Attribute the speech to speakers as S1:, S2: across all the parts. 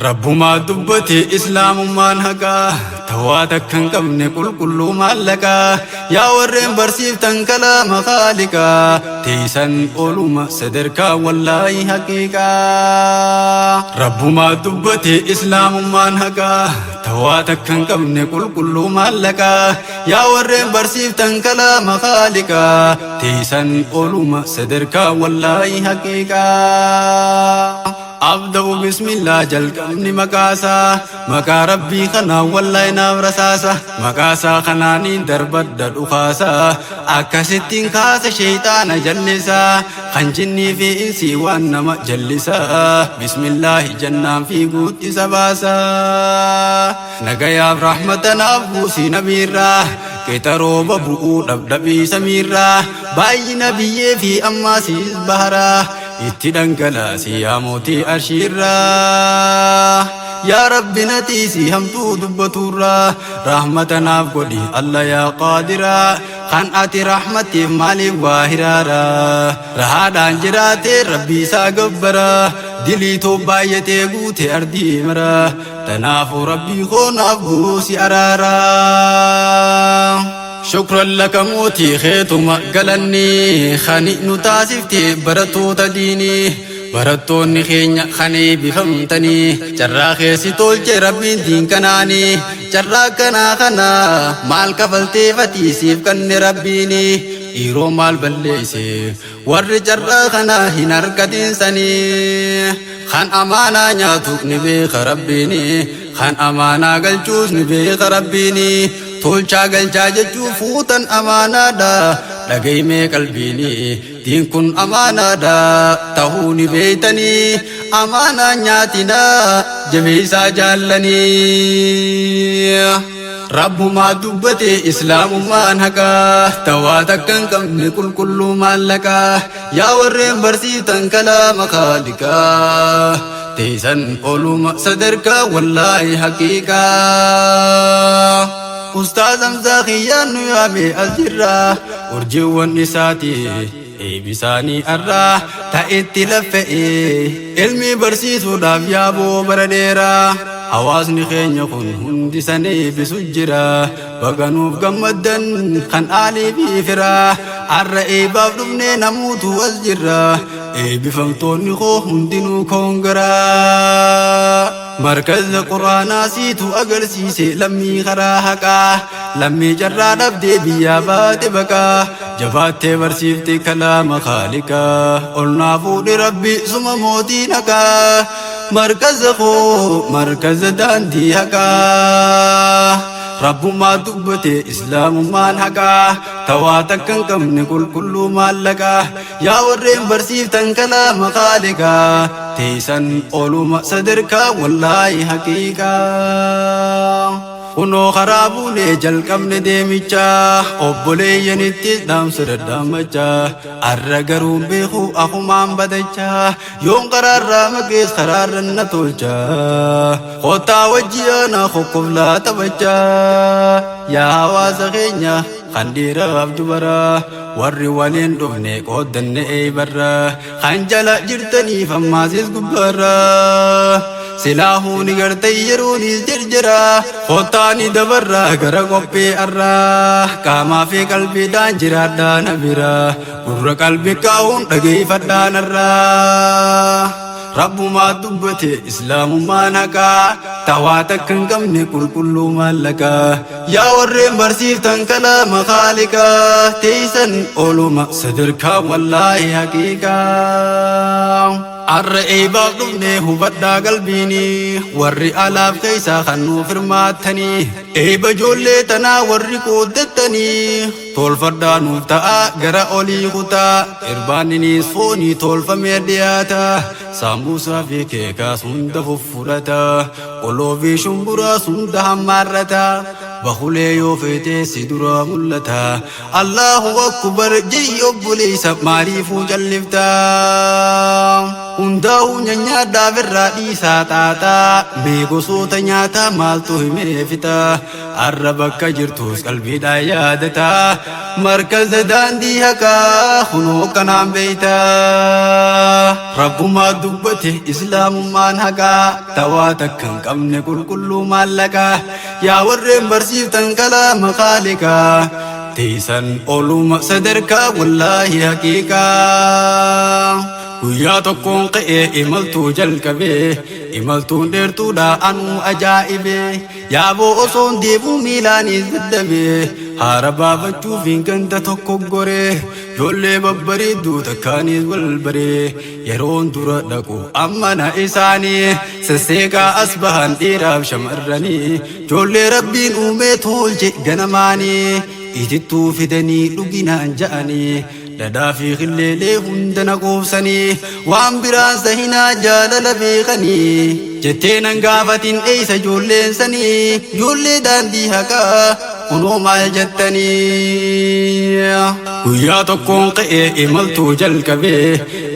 S1: Rabbumaa dubbate islaamummaan haqaa tawaa takka hin qabne qulqulluu maallaqaa yaa warreen barsiiftan kalaama khaaliqaa teeysan oluma sadarkaa wallaahi haqiiqaa. Rabbumaa dubbate islaamummaan haqaa tawaa takka hin qabne qulqulluu maallaqaa yaa warreen barsiiftan kalaama khaaliqaa teeysan oluma sadarkaa wallaahi haqiiqaa. Abda'u bismillah jalqabni maqaasaa maqaa rabbii kanaan wallahi naaf rasaasa maqaasaa kanaaniin darbadda dhukaasaa akkasittiin kaasa sheeyxaana jallisaa kan jinnii fi insii waan nama jallisaa bismillaahi jannaan fiiguutti isa baasaa nagayaaf rahmatanaaf buusii nabiirraa qixa rooba bu'uu dhabdhabii samiirraa baay'ina biyyee fi ammaasiis baharaa itti dhangalaasi yaa mootii arshiirraa yaa rabbi natiisi hamtuu dubbaturraa rahmata naaf godhi alla yaa qaadiraa kan ati rahmattiif maaliif waa hiraaraa rahaadhaan jiraatee rabbii isaa gabbaraa diliitoo baay'atee guute ardii maraa tanaafuu rabbii koo naaf buusi araaraa. Shukran laka mootii keetuma galanni kani nu taasifte barattoota diinii barattoonni keenya kan eebbifamtanii carraa keessi tolche rabbiin diin kanaanii carraa kanaa kana maal kafalteefatii siif kanne rabbiini dhiiroo maal balleeyse warri carraa kana hin argatinsanii kan amaanaa nyaatu ni beeka rabbiini kan amaanaa galchuus ni beeka rabbiini tolchaa galchaa jechuu fuutan amaanaadha dhagaymee qalbiini diin kun amaanaadha tahuu ni beeytanii amaanaa nyaatinaa jabeeysaa jaallanii. Rabbumaa dubbate islaamummaan haqaa tawaa takka hin qabne qulqulluu maallaqaa yaa warreen barsiiftan kalaama khaaliqaa teeysan oluma sadarkaa wallaahi haqiiqaa. Ustaaz Hamzaa kiyyaan nu yaame as jirra urjiiwwan isaati eebisaanii arraa ta'etti laffa'ee ilmi barsiisuudhaaf yaaboo bara dheeraa hawaasni keenya kun hundi san eebbisu jira baganuuf gammaddan kan aalii fi firaa arra eebbaaf dhufnee namuutu as jirra eebbifamtoonni koo hundinuu koongaraa. Markaza quraanaa siitu agarsiise lammii karaa haqaa lammii carraa dhabdee biyyaa baate baqaa jabaattee barsiifte kalaama khaaliqaa ol naa fuudhe rabbi suma mootii naqaa markaza koo markaza daandii haqaa Rabbumaa dubbate islaamummaan haqaa tawaa takka hin qabne qulqulluu maallaqaa yaa warreen barsiiftan kalaama khaaliqaa teeysan oluma sadarkaa wallaahi haqiiqaa. Kunoo karaa buunee jalqabne deemichaa obboleeyyanitti dhaamsa dadhaammachaa arra garuu beeku akumaan badachaa yoon karaarraa maqees karaarra na tolchaa kottaa wajji aanaa kokkoflaa taphachaa yaa hawaasa keenya kan dhiiraaf dubaraa warri waliin dhufne qooddanne eeybarra kan jala jirtaniif ammaasis gubbaarra silaahuu ni gartay yeroonis jirjira kottaa ni dabarra gara qophii arraa qaamaa fi qalbiidhaan jiraadhaa na bira gurra qalbii kaa'uun dhageeffadhaan arraa. Rabbumaa dubbate islaamummaan haqaa tawaa takka hin qabne qulqulluu maallaqaa yaa warreen barsiiftan kalaama khaaliqaa teeysan oluma sadarkaa wallaahi haqiiqaa. Arra eebaaf dhufne hubadhaa qalbiini warri alaaf keeysaa kan nuuf hirmaattanii eeba ijoollee tanaa warri qooddattanii tolfadhaa nuuf ta'a gara olii kutaa irbaanniniis foonii tolfamee dhiyaata saambuusaa fi keekaas hunda fuffudhata qoloo fi shumburaas hunda hammaarrata bahulee yoo feetee si duraa mul'ata Allahu akbar jii obboleessa maaliifuu calliftaa. Hundaa'uu nyaanyaadhaaf irraa dhiisaa xaaxaa. Mee gosoota nyaataa maaltu himee fixa? Arra bakka jirtus qalbiidhaan yaadata. Markaza daandii haqaa kunoo kanaan beeyta. Rabbumaa dubbate islaamummaan haqaa. Tawaa takka hin qabne qulqulluu maallaqaa. Yaa warreen barsiiftan kalaama khaaliqaa. Teessan oluma sadarkaa wallaahi haqiiqaa. Guyyaa tokkoon ka'ee imaltuu jalqabee imaltuun dheertuudha anuu ajaa'ibee yaaboo osoon deemuu miilaanis dadhabee haara baafachuuf hin ganda tokko goree ijoollee babbareedduu takkaanis wal baree yeroon dura dhaqu ammana isaanii sesseeqaa as bahan dhiiraaf shamarranii ijoollee rabbiin uumee tolche ganamaanii itittuu fidanii dhuginaan ja'anii dhadhaa fi qilleelee hunda na quubsanii waan biraan sahinaa jaalala beekanii jettee nan gaafatin dheeysa ijoolleen sanii ijoollee daandii haqaa kunoo maal jettanii. Guyyaa tokkoon ka'ee imaltuu jalqabee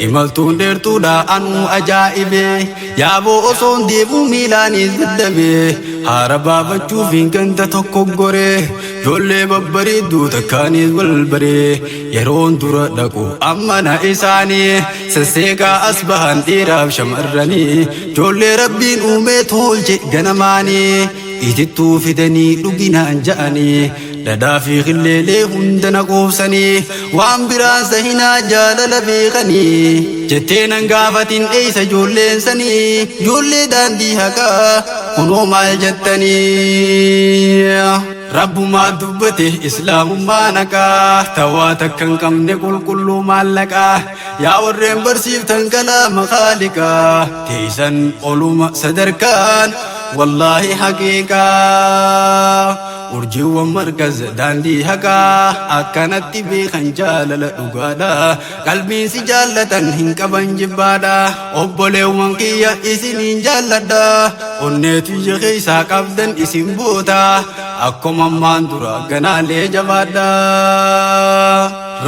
S1: imaltuun dheertuudha anuu ajaa'ibee yaaboo osoon deemuu miilaanis dadhabee haara baafachuuf hin ganda tokko goree ijoollee babbareedduu takkaanis wal baree yeroon dura dhaqu ammana isaanii sesseeqaa as bahan dhiiraaf shamarranii ijoollee rabbiin uumee tolche ganamaanii itittuu fidanii dhuginaan ja'anii dhadhaa fi qilleelee hunda na quubsanii waan biraan sahinaa jaalala beekanii jettee nan gaafatin dheeysa ijoolleen sanii ijoollee daandii haqaa kunoo maal jettanii. Rabbumaa dubbate islaamummaan haqaa tawaa takka hin qabne qulqulluu maallaqaa yaa warreen barsiiftan kalaama khaaliqaa teessan oluma sadarkaan wallaahi haqiiqaa. Urjiiwwan markaza daandii haqaa akkanatti beekan jaalala dhugaadha. Qalbiin si jaallatan hin qaban jibbaadha. Obboleewwan kiyya isiniin jaalladha. Onneetu ija keessaa qabdan isin boota. Akkuma ammaan dura ganaalee jabaadha.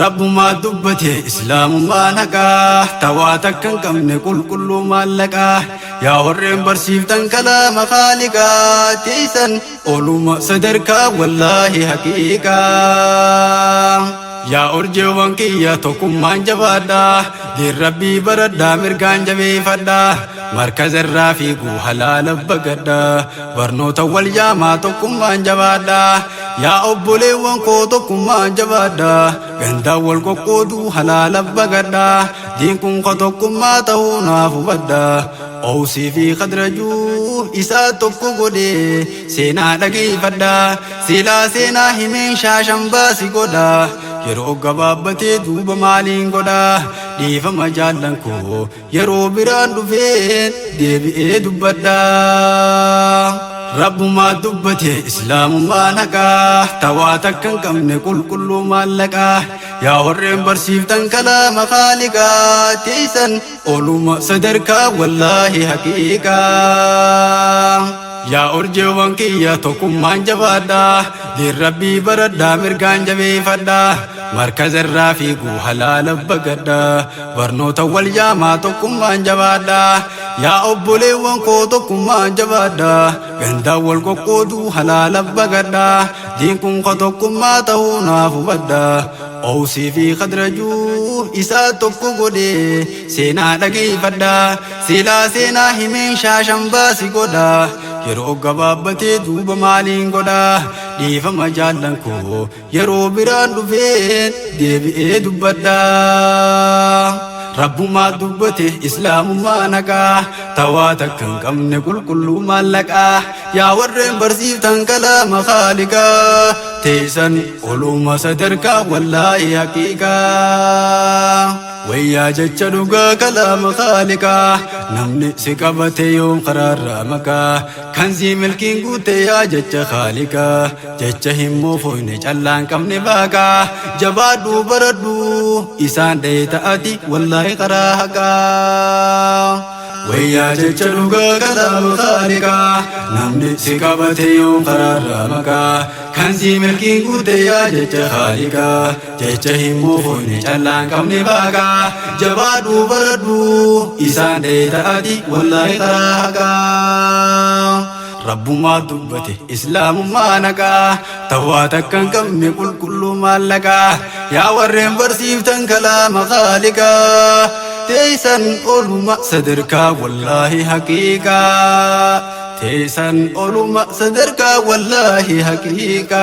S1: Rabbumaa dubbate islaamummaan haqaa. Tawaa takka hin qabne qulqulluu maallaqaa. Yaa warreen barsiiftan kalaama khaaliqaa. Teessan oluma sadarkaa wallaahi haqiiqaa. Yaa urjiiwwan kiyya tokkummaan jabaadha. Diin rabbii baradhaa mirgaan jabeeffadha. Markaza irraa fiiguu halaala bagadha. Barnoota wal yaamaa tokkummaan jabaadha. Yaa obboleewwan koo tokkummaan jabaadha. Gandaan wal qoqqooduu halaala bagadha. Diin kun ka tokkummaa ta'uu naaf hubadha. Ousii fi kadrajuu isaa tokko godhee seenaa dhageeffadha. Silaa seenaa himeen shaashan baasi godha. Yeroo gabaabbatee duuba maaliin godha. Dhiifama jaallan koo yeroo biraan dhufee deebi'ee dubbadha. Rabbumaa dubbate islaamummaan haqaa. Tawaa takka hin qabne qulqulluu maallaqaa. Yaa warreen barsiiftan kalaama khaaliqaa. Teessan oluma sadarkaa wallaahi haqiiqaa. Yaa urjiiwwan kiyya tokkummaan jabaadha. Diin rabbii baradhaa mirgaan jabeeffadha. Markaza irraa fiiguu halaala bagadha. Barnoota wal yaamaa tokkummaan jabaadha. Yaa obboleewwan koo tokkummaan jabaadha. Gandaan wal qoqqooduu halaala bagadha. Diin kun ka tokkummaa ta'uu naaf hubadha. Ousii fi kadrajuu isaa tokko godhee seenaa dhageeffadha. Silaa seenaa himeen shaashan baasi godha. Yeroo gabaabbatee duuba maaliin godha. Dhiifama jaallan koo yeroo biraan dhufee deebi'ee dubbadha. Rabbumaa dubbate islaamummaan haqaa. Tawaa takka hin qabne qulqulluu maallaqaa. Yaa warreen barsiiftan kalaama khaaliqaa. Teessan oluma sadarkaa wallaahi haqiiqaa. Wayyaa jecha dhugaa kalaama khaaliqaa. Namni si qabate yoom karaarraa maqaa. Kanzii milkiin guute yaa jecha khaaliqaa. Jecha hin moofoyne callaan qabne baaqaa. Jabaadhuu baradhuu isaan dha'e ta'ati wallaahi karaa haqaa. Wayyaa jecha dhugaa kalaama khaaliqaa, namni si qabate yoom karaarraa maqaa, kan si milkiin guute yaa jecha khaaliqaa, jecha hin moofoyne callaan qabne baaqaa, jabaadhuu baradhu isaan dheeyta ati wallaahi karaa haqaa. Rabbumaa dubbate islaamummaa naqaa, tawaa takka hin qabne qulqulluu maallaqaa, yaa warreen barsiiftan kalaama khaaliqaa, teeysan oluma sadarkaa wallaahi haqiiqaa, teeysan oluma sadarkaa wallaahi haqiiqaa.